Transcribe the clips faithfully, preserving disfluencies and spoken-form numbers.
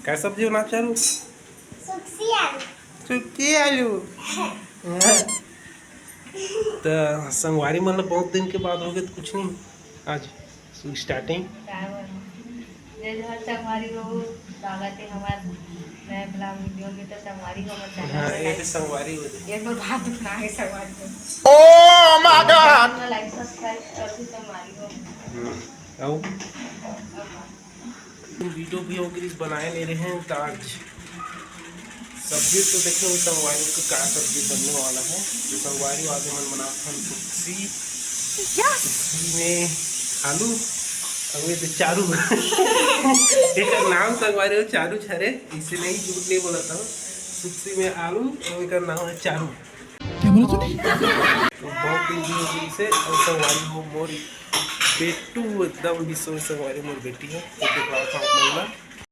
का सब्जी बना चारू? सुक्खी आलू। सुक्खी आलू। त संगवारी मन ल बहुत दिन के बाद होगे त कुछ नहीं आज स्टार्टिंग। जय जोहार संगवारी हो, स्वागत है हमार नया vlog video में। तो संगवारी हो, हमर channel हाँ, पे ये like तो संगवारी हो जाए। एक बार बात सुना है संगवारी हो। Oh my God! Like subscribe कर दी संगवारी हो। हम्म, आओ। अब video भी हो गिरिस बनाए नहीं रहे हैं, तो आज सब्जी तो देखे हो संगवारी के का सब्जी बनने वाला है। तो संगवारी आज हमन बनात हन सुक्खी। सुक्खी में आलू, अब ये तो चारू। एक नाम संगवारी हो चारू छरे, इसे नहीं झूठ नहीं बोला था। सुक्खी में आलू और एक नाम है चारू। क्या बोला तूने? तो बहुत दिन भी हो गई से, और संगवारी हो मोर बेटू एकदम भी सोए संगवारी मोर बेटी है। तो देख रहा था आप लोग ना।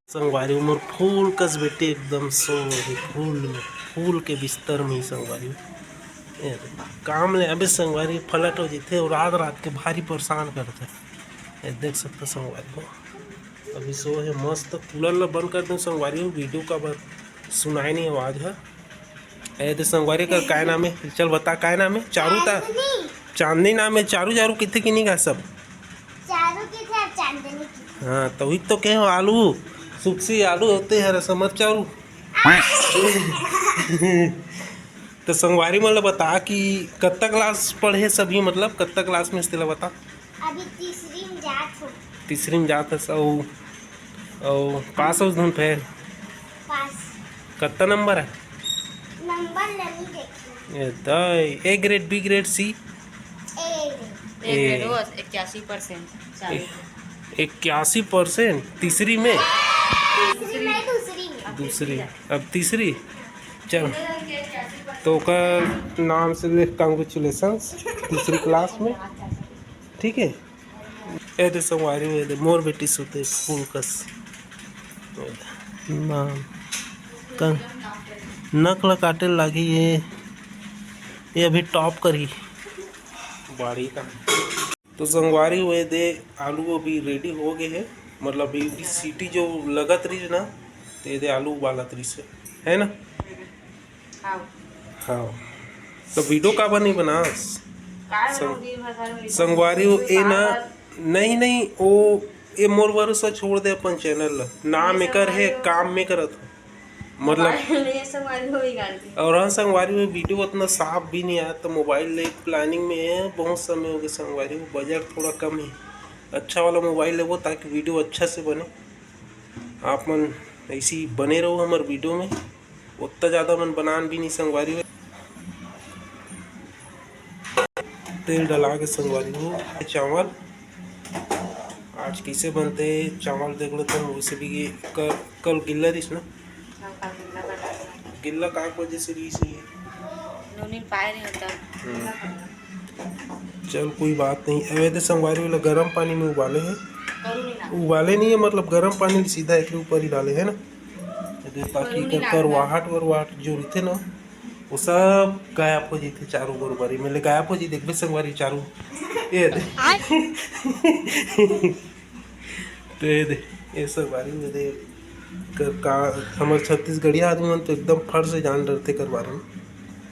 संगवारी मोर फूल कस बेटी एकदम सो हे, फूल में, फूल के बिस्तर में ही संगवारी। ए, काम ले अबे संगवारी पलट हो जथे और रात रात के भारी परेशान करथे। ए, देख सकता संगवारी हो, अभी सो हे मस्त। कूलर ला बंद कर दूं संगवारी हो, video का बार सुनाई नहीं आवाज है। ए, तो संगवारी का काय नाम है? चल बता, काय नाम है? चारू ता? चांदनी। चांदनी नाम है। चारू चारू किथे की नहीं गा सब? चारू की थे, चांदनी की। हाँ, तो वही तो कहे हो, आलू, सुक्खी आलू होते हैं, रसमत चारू। तो संगवारी मन ल बता कि कत्ता class पढ़े सभी, मतलब कत्ता class में तेला बता। अभी तीसरी में जात हो। तीसरी में जात हस, अउ, अउ पास हो धुन फेर? पास। कत्ता नंबर है? नंबर नहीं देखी। ए, दाई, A grade, B grade, C? A grade। A grade ए। बस, इक्यासी percent। ए, इक्यासी percent तीसरी में? तीसरी में, दूसरी में। दूसरी, अब तीसरी। चल, तो ओकर नाम से लिख congratulations, तीसरी class में, ठीक है। ए दे संगवारी हो, ए दे मोर बेटी सुते फूल कस। नाम कन नक ल काटे लागी ये, ये अभी top करही। बाड़ी का। तो संगवारी हो, ए दे आलू अभी ready हो गए हैं, मतलब अभी सीटी जो लगत रही ना, तो ए दे आलू उबालत रही से, है ना? हाँ। हाँ। तो video काबर नहीं बनास? काय संग-, बनाऊं, दिन भर घर में संगवारी हो, ए ना, बाहर। नहीं, नहीं, ओ, ए मोर भरोसा छोड़ दे अपन channel ला। नाम नहीं, एकर है, संगवारी हो। काम में करत हो। मतलब mobile में संगवारी हो ही गाड़ दी। और हाँ, संगवारी हो, video उतना साफ भी नहीं आया, तो mobile ले planning में है, बहुत समय हो गया संगवारी हो, budget थोड़ा कम है। अच्छा वाला mobile लेबो, ताकि video अच्छा से बने। आप मन ऐसी बने रहो हमर video में। उतना ज़्यादा मन बनान भी नहीं संगवारी हो। तेल डला के संगवारी हो, चावल आज कैसे बनते, चावल देख लेते हैं। वैसे भी ये कल, कल गिल्ला रहीस ना, हाँ, कल गिल्ला बना। गिल्ला का वजह से रहीस ये? नूनी पाए नहीं होता। हम्म। चल, कोई बात नहीं। अबे तो संगवारी वाला गरम पानी में उबाले है। करू नहीं ना। उबाले नहीं है, मतलब गरम पानी सीधा एक ऊपर ही डाले है ना, ताकि करू नहीं कर, ना। करवाहट वरवाहट जो रहिथे ना, वो सब गायब हो जथे चारू बरोबर। ये मेले गायब हो जी, देखबे संगवारी चारू। ये दे। आय। तो ये दे, ये संगवारी में दे। कर का, हमर छत्तीसगढ़िया आदमी मन तो एकदम फट से जान डरथे कर बारे में।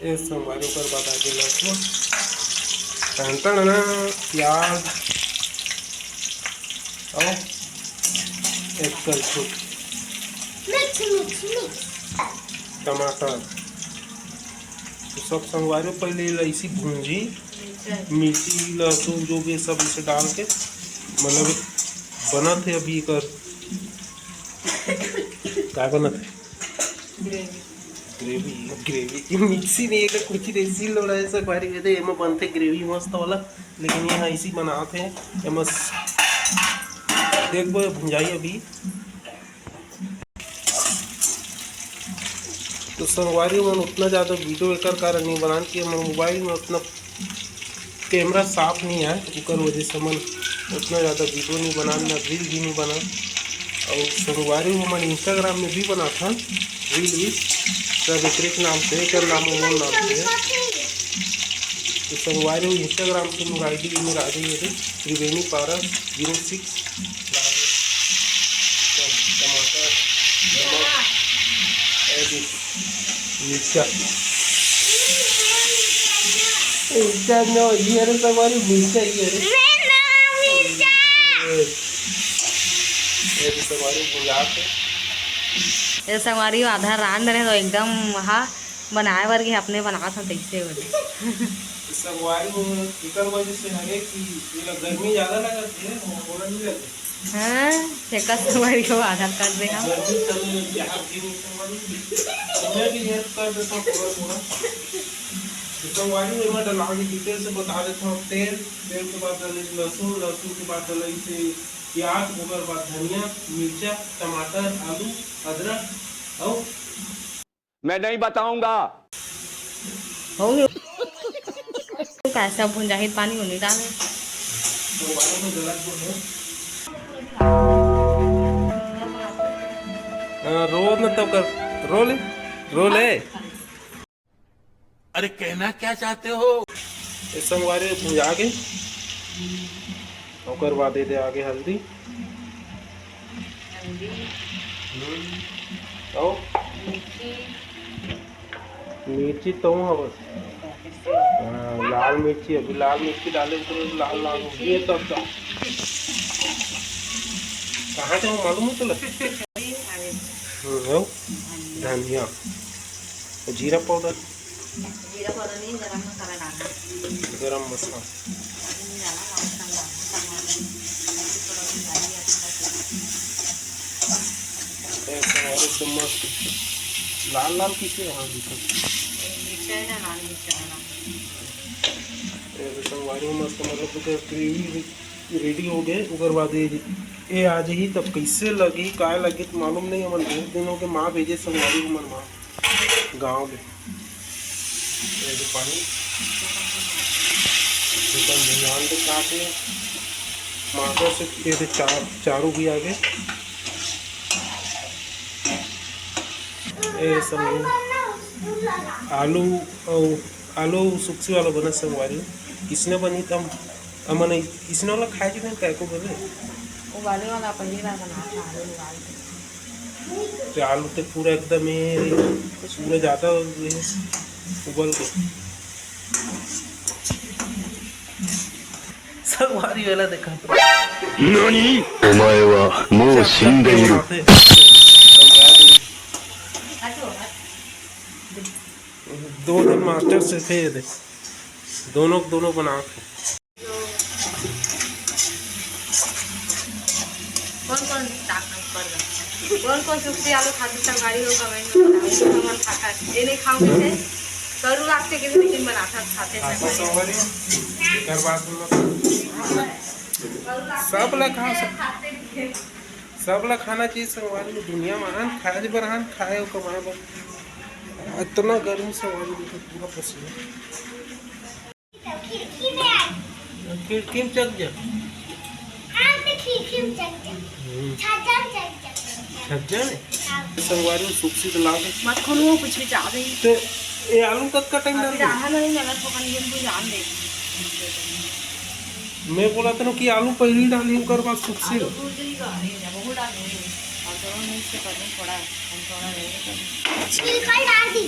ये संगवारी, ओकर बाद आगे लहसुन, टन टन ना, प्याज और एक कलछुल mix, mix, mix। टमाटर। तो सब संगवारी पहले इलायची भूंजी, मिर्ची, लहसुन, जो भी सब इसे डाल के, मतलब, बनत है अभी एकर। का बनत है? Gravy। Gravy, gravy। मिक्सी नहीं है, कुछ नहीं, सिल लोड़ा है, संगवारी के दे, एमा बनथे gravy मस्त वाला, लेकिन ये हाँ, इसी बनात है, एमा स-, देखबो, भुंजाई अभी। तो संगवारी मन उतना ज़्यादा video एकर कारण नहीं बनान कि हमर mobile में उतना camera साफ नहीं आए, ओकर वजह से हमन उतना ज़्यादा video नहीं बनान, ना reel भी नहीं बनान। और संगवारी हमन Instagram में भी बनाथन reel भी, सब एकरे के नाम से, एकर नाम मोर नाम से है। तो संगवारी Instagram से मोर ID, email ID है त्रिवेणी पारस zero six। टमाटर, नमक, मिर्चा। मिर्चा नो, ये रे संगवारी, मिर्चा ये रे। ये रे संगवारी, भुंजा के। ये संगवारी आधा रांध रहे तो एकदम वहाँ बनाए बर के अपने बनात हन तइसे वाले। संगवारी हो, एकर वजह से हरे कि एला गर्मी ज्यादा लगत हे, मोला नहीं लगत। हाँ, तेकर संगवारी हो आधा कर दे हम। गर्मी चल रही है, बिहार की नहीं संगवारी। मैं भी help कर देता हूँ थोड़ा थोड़ा। तो संगवारी हो, मैं डला के detail से बता देता हूँ। तेल, तेल के बाद डाले लहसुन, लहसुन के बाद डाले इसे प्याज, ओकर बाद धनिया, मिर्चा, टमाटर, आलू, अदरक और मैं नहीं बताऊंगा। हो गया। का सब भुंजाही पानी होने डाले। हाँ, रो न तो कर, रो ले, रो ले। अरे कहना क्या चाहते हो? ये संगवारी भुंजा के, ओकर बाद ये दे आगे हल्दी। हल्दी। हम्म। और? मिर्ची। मिर्ची तो हवस। हाँ, लाल मिर्ची, अभी लाल मिर्ची डाले तो लाल लाल हो गई है तब तो। कहाँ से हो मालूम है तुला? हम्म, और? धनिया। जीरा powder। जीरा powder नहीं, गरम मसाला डालना। गरम मसाला। ऐसा और एकदम मस्त लाल लाल किसे? हाँ, दिखा। मिर्चा है ना, लाल मिर्चा वाला। ऐसे संगवारी हो मस्त, मतलब, तो gravy ready हो गए। ओकर बाद ये, ये आ जाही, तब कैसे लगी, काय लगी, तो मालूम नहीं। हमन बहुत दिन हो गए, माँ भेजे संगवारी हो, हमर माँ गाँव में। ये दे पानी। एकदम ध्यान से काट ले। मांगो से ये दे चा-, चारू भी आ गए। ये सब आलू और आलू सुक्सी वाला बना संगवारी। किसने बनी तम, अमन किसने वाला खाए के नहीं, काय को बोले? उबाले वाला पहली बार बना था, आलू उबाल के। तो आलू तो पूरा एकदम ये पूरा ज्यादा हो गए, उबल के। संगवारी वाला देखा। 何？お前はもう死んでいる。 दो दिन master chef थे ये दे, दोनों दोनों बना के। कौन कौन साग कर रहा है? कौन कौन सुक्सी आलू खाते संगवारी हो, comment में बताओ। हमन खाता है, ये नहीं खाऊंगे से करू लागते के, लेकिन बनाता खाते संगवारी। संगवारी हो, एकर बाद में सब ला खा सक-, सब ला खाना चाहिए संगवारी हो। दुनिया में आन खाए बर, आन खाए और कमाए बर। इतना गर्मी संगवारी हो, पूरा पसीना। खिड़की में आ। खिड़की में चल जा। हाँ, तो खिड़की में चल जा। हम्म। छज्जा में चल जा। छज्जा में? हाँ। संगवारी में सुक्सी तो लागे। मत खोलो, कुछ भी जा रही। तो ये आलू कतका टाइम डाल दे? रहा नहीं, मैं थोड़ा नहीं, कोई जान दे। मैं बोला था ना कि आलू पहली डाली, ओकर बाद सुक्सी। आलू भूल गई, अरे, बहुत डाल दे। और दोनों मिक्स कर दो थोड़ा। छिलका डाल दी।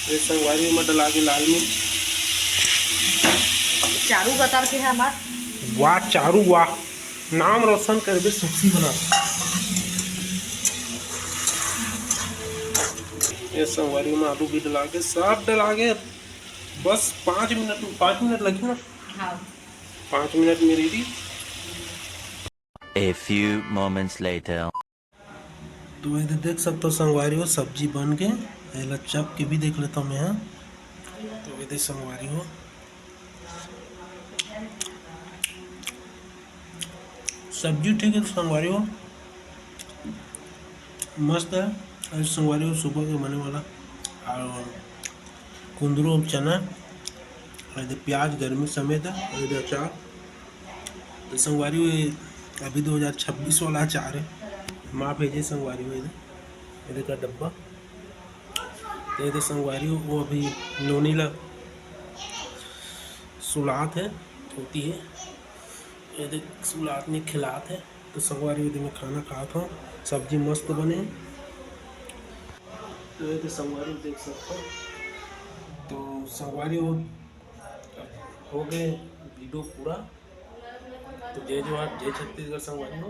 ये संगवारी में डला के लाल मिर्च। चारू कतर के है हमार। वाह चारू वाह, नाम रोशन करबे सुक्सी बना। ये संगवारी में आलू भी डला के, सब डला के, बस पाँच मिनट, पाँच मिनट लगी ना। हाँ। पाँच मिनट में ready। A few moments later. तो ये दे देख सकते हो संगवारी हो, सब्जी बन के, एला चख के भी देख लेता हूँ मैं, हाँ। तो ये दे संगवारी हो, सब्जी ठीक है संगवारी हो, मस्त है। और संगवारी हो सुबह के बने वाला और कुंदरू और चना, और ये दे प्याज गर्मी समेत है, और ये दे अचार। तो संगवारी हो, अभी दो हज़ार छब्बीस वाला अचार है, माँ भेजे संगवारी हो, ये दे, ये दे का डब्बा। तो ये दे संगवारी हो, वो अभी नोनी ला सुलात है, होती है। ये देख, सुलात में खिलात हे। तो संगवारी हो, मैं खाना खात हूँ, सब्जी मस्त बने हे। तो ये तो संगवारी देख सकते हो। तो संगवारी हो, हो गए वीडियो पूरा। तो जय जोहार, जय छत्तीसगढ़ संगवारी हो।